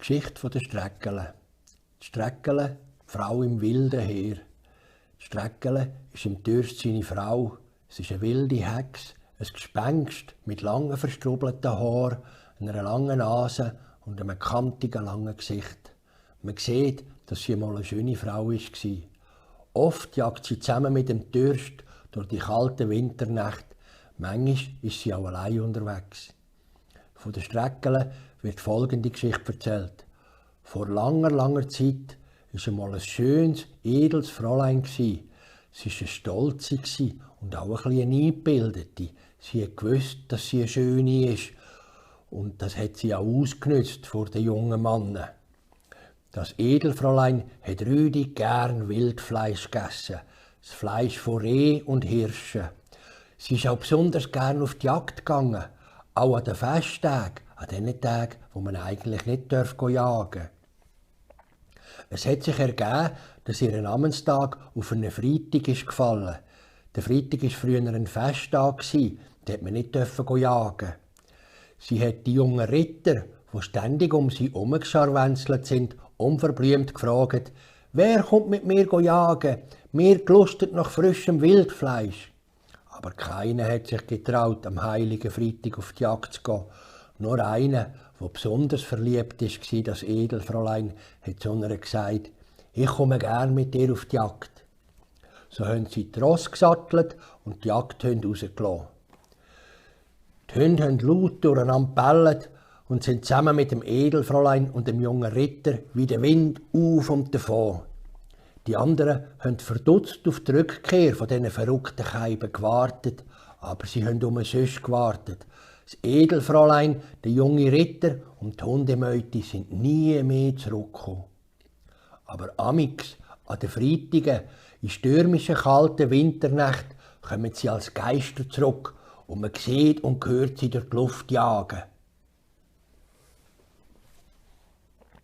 Geschichte der Streckele. Die Streckele, die Frau im wilden Heer. Die Streckele ist im Türst seine Frau. Es ist eine wilde Hex, ein Gespenst mit langen verstrubelten Haaren, einer langen Nase und einem kantigen langen Gesicht. Man sieht, dass sie einmal eine schöne Frau war. Oft jagt sie zusammen mit dem Türst durch die kalten Winternächte. Manchmal ist sie auch allein unterwegs. Von der Streckele wird folgende Geschichte erzählt. Vor langer, langer Zeit war einmal ein schönes, edles Fräulein. Sie war eine Stolze und auch ein bisschen eine Eingebildete. Sie hat gewusst, dass sie eine Schöne ist. Und das hat sie auch ausgenutzt vor den jungen Männern. Das Edelfräulein hat rüdig gern Wildfleisch gegessen. Das Fleisch von Reh und Hirschen. Sie ist auch besonders gern auf die Jagd gegangen. Auch an den Festtagen, an den Tagen, wo man eigentlich nicht jagen darf. Es hat sich ergeben, dass ihr Namenstag auf einen Freitag ist gefallen. Der Freitag war früher ein Festtag, da hat man nicht jagen. Sie hat die jungen Ritter, die ständig um sie herumgescharwenzelt sind, unverblümt gefragt: «Wer kommt mit mir jagen? Mir gelustet nach frischem Wildfleisch.» Aber keiner hat sich getraut, am heiligen Freitag auf die Jagd zu gehen. Nur einer, der besonders verliebt war, das Edelfräulein, hat zu ihr gesagt: «Ich komme gern mit dir auf die Jagd.» So haben sie die Rosse gesattelt und die Jagdhunde rausgelassen. Die Hunde haben laut durcheinander gebellt und sind zusammen mit dem Edelfräulein und dem jungen Ritter wie der Wind auf und davon. Die anderen haben verdutzt auf die Rückkehr von diesen verrückten Keiben gewartet, aber sie haben umsonst gewartet. Das Edelfräulein, der junge Ritter und die Hundemeute sind nie mehr zurückgekommen. Aber amix, an den Freitagen, in stürmischen, kalten Winternächten, kommen sie als Geister zurück und man sieht und hört sie durch die Luft jagen.